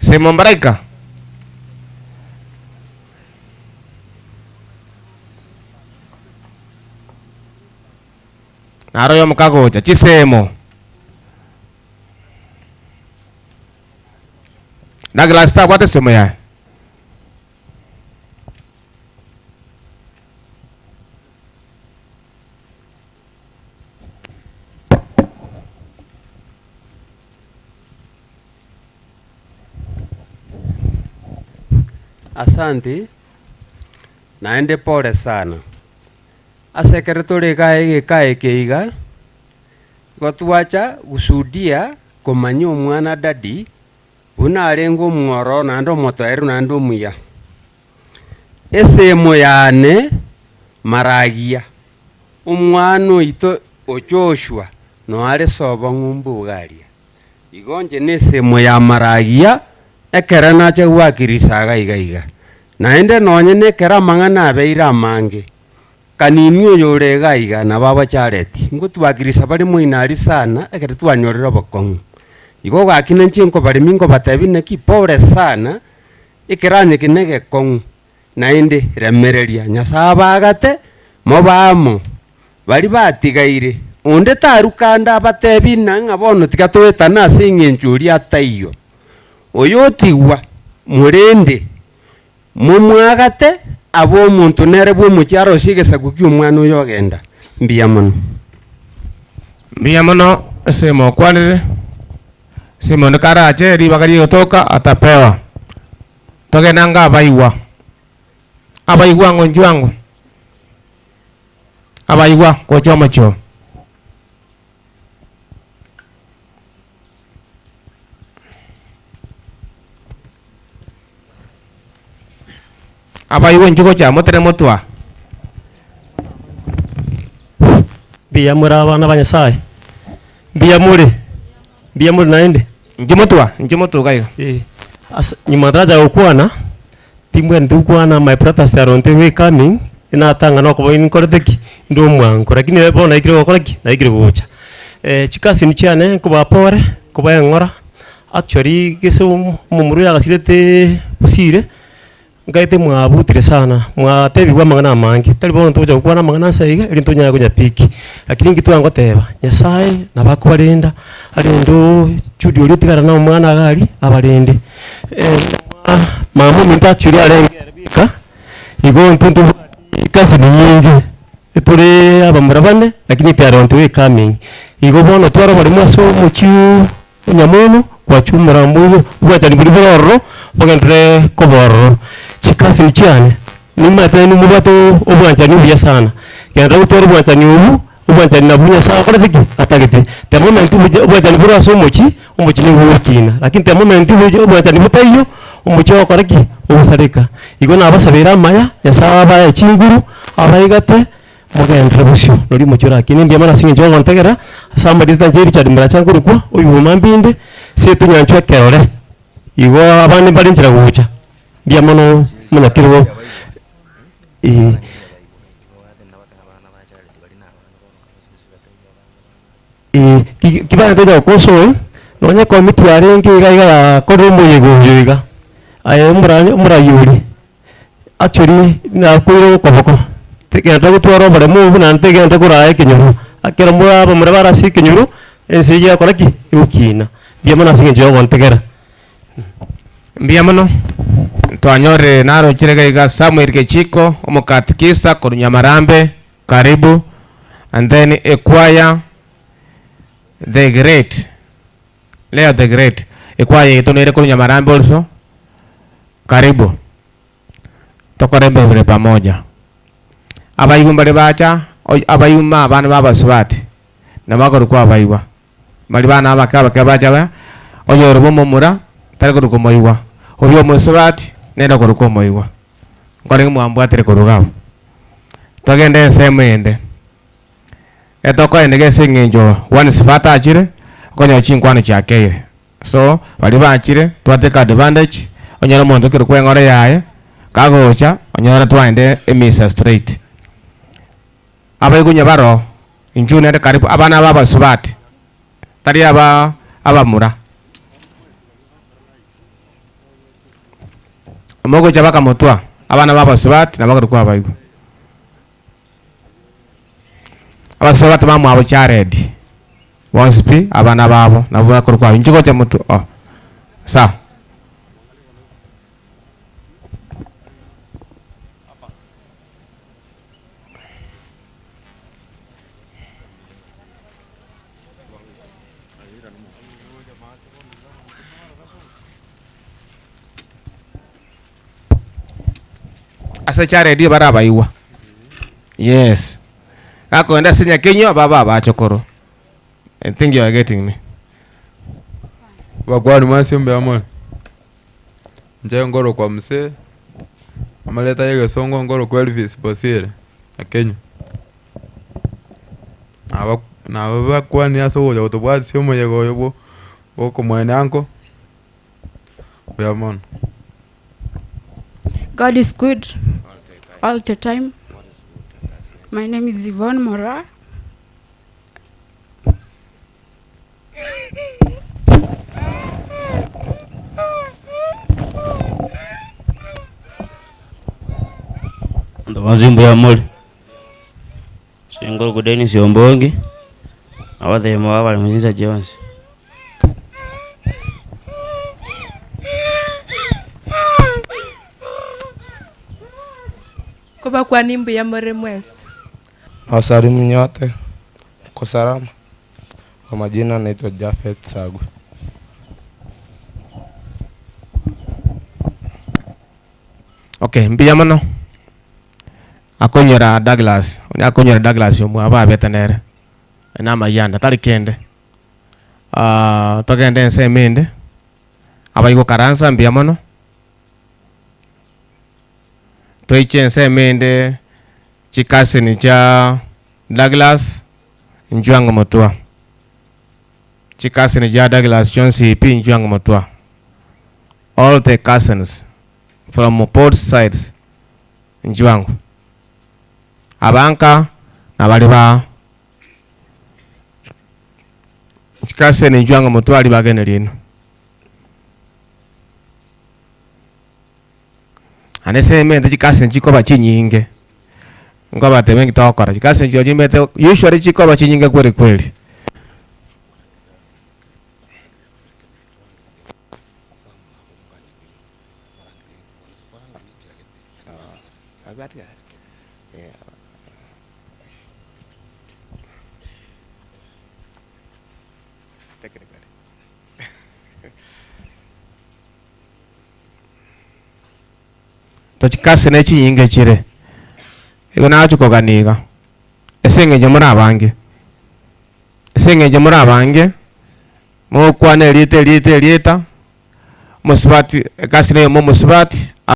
Semo mbaraika? Naro oyomo kagocha, chisemo. Douglas tabwate esemo yaye? Asanti, naende pole sana. Ase ekero tore igaa egeka eke iga, igo twacha gushuhudia komanya omwana daddy buna arenge omwororo naende omotoereru naende omuya. Esemo yane maragia, omwana oito o Joshua noare sobo ng'umbu iga aria. Igo inche nesemo ya maragia ekero nacha gwakirisa iga iga iga. Naende nonye nekero amang'ana abeire amange, kanini oyo ore iga iga nabo abachareti, ngotwakirisa bare moino aria sana ekero twanyorire obokong'u. Igo gaki ninche nkobaremia nkobatebia naki pole sana, ekeranya eke negekong'u, naende remereria Nyasae abagate, mobe amo. Baria batigaire, onde taruka ande abatebi ng'a ng'a bono tiga toetane ase engencho oria ataiyo. Oyotigwa, morende, momwagate, abe omonto nere bw'omochie arosie egesaku ki'omwana oyo ogenda. Mbuya mono. Mbuya mono ase mokwanire, ase monto karache ribaga rigotoka atapewa. Togende ango abaigwa, abaigwa ang'o inchuo ango. Abaigwa gocha omochie oo. Abaigwa inchuo gocha motere motwa. Mbuya more abana ba Nyasaye? Mbuya more? Mbuya more naende? Inchuo motwa, inchuo motwa iga iga. Eh, ase nyuma ntaracha gokwana, Timbwenereti gokwana my brothers are on the way coming, inatang'ana okoba inkorete ki? Inde omwango, lakini bono naikire gokora ki? Naikire gocha. Chicousin chiane nkobaa pore, nkobaa eng'ora, actually gese omomura oyo agasirete bosire, nkaete mwabutire sana, mwatebigwa amang'ana amange, tari bono togocha gokwana amang'ana ase iga, erinde tonyare konyapiki. Lakini inki twangoteba, Nyasaye nabo akobarenda, arende oo Judy oria otigara na omwana iga aria, abarende. Mama ominto actually arenge ere bweka, igo intwe ntobwati cousin nyinge, tore abamura bane, lakini they are on the way coming. Igo bono tware oboremo ase omochie o Nyamomo, kwachumora moigo obwanchani boria bore ororo, bogenderere koba ororo. Chicousin chiane, nimanyete nainwe mobwate obwanchani obuya sana, genderera gotwara obwanchani obwo. Obwanchani nabwo Nyasae akorete ki? Atagete. The moment obuya obwanchani bore ase omochie, omochie nigo ogokina. Lakini the moment obuya obwanchani botaiyo, omochie ogokora ki? Ogosareka. Igo nabasabeire amaya, Nyasae abae chinguru, abaigate, mogenderere bosio, nori omochie orakine. Mbuya mono ase eng'encho yogontegera, ase amarieta inche Richard Muracha nkorokwa, oywo omambia inde, ase etonyanchwa ekerore. Igo abande mbare nchera gocha, mbuya mono monyakerogo eh. Eh, ki- kibagete onya gokonsole, nonye ekomiti yarenge iga iga yakorire omoyega oyo iga, aye omorani omorai oria, actually nakoire okoboko, tegenda gotwara oboremo obwo naende tegenda koraa ekenyoro, ekero mwa abamura bare ase ekenyoro, ense eyio yakora ki? Egokina. Mbuya mono ase eng'encho ya ogontegera. Mbuya mono, twanyorire narochire iga iga Samuel Gechiko, omokatikista korwa Nyamarambe, karibu, and then ekwaya the great, Leo the great, ekwaya yaito nere korwa Nyamarambe also, karibu, tokore embebere pamoja. Abaigwa mbare bacha, oy- abaigwa ma abana ba abasubati, nabo bakorokwa abaigwa. Baria bana abake abake bacha ba, onye ore bw'omomura tari korokwa omoigwa, oria omosubati nere okorokwa omoigwa. Nkorenge mwambwatire korwa iga abwo. Togende ensemo ende, etokoenda ase eng'encho once batachire, okonyora chinkwana chiakeire. So, baria bachire, twatake advantage, onyore omonto okerokwa eng'ora yaye, kagocha, onyore twaende emisa straight. Abaigunywa baroo, inchuo nere karibu, abana aba abasubati, tari aba abamura. Mogocha bakamotwa, abana b'abasubati nabo bakorokwa abaigwa. Abasubati bamwabo Jared, bonsi pi, abana babo nabwo bakorokwa abaigwa. Inche gocha motwe oh, sawa. Ase Jared barabaigwa. Yes. Gakogenda ase nyakenywa babe abachokoro. I think you are getting me. Bakwani mwensi mbuya more? Inche nkorokwa Msee, amareta ya egesongo nkorokwa Elvis Bosire Akenyo. Naba nababakwanie ase ogocha gotobwatisia omoyega oyo bwo bwokomwenia anko, mbuya mono. God is good all the time. My name is Yvonne Mora. Abanto bonsi mbuya more, ase ngoroku Dennis Ombongi, abatebia mobe abare chinsa chionsi. Kobakwania mbuya more mwensi. Nawasalimu nyote, mko salama? Kwa majina naitwa Japhet Sagwe. Okay, mbuya mono. Akonyora Douglas, onye akonyora Douglas omwabo abete nere, na amayanda tari kende. Ah, togende ensemo ende, abaigokaransa mbuya mono. Toiche ensemo ende chikasini chia Douglas Njuang'o Mutua. Chikasini chia Douglas chionsi pi Njuang'o Mutua. All the cousins from both sides Njuang'o. Abanka na baria ba chikasini Njuang'o Mutua aria bagenerie inwe. Naende ase emete chikasini chikoba chinyinge, nkobatebia nki togokora, chikasini chiria chimete usually chikoba chinyinge kweri kweri. Tochikase ne chinyinga chire, igo nagochia kogania iga, ase eng'encho more abange, ase eng'encho more abange, mogokwana erieta erieta erieta, omosubati ekasi na eyemo omosubati.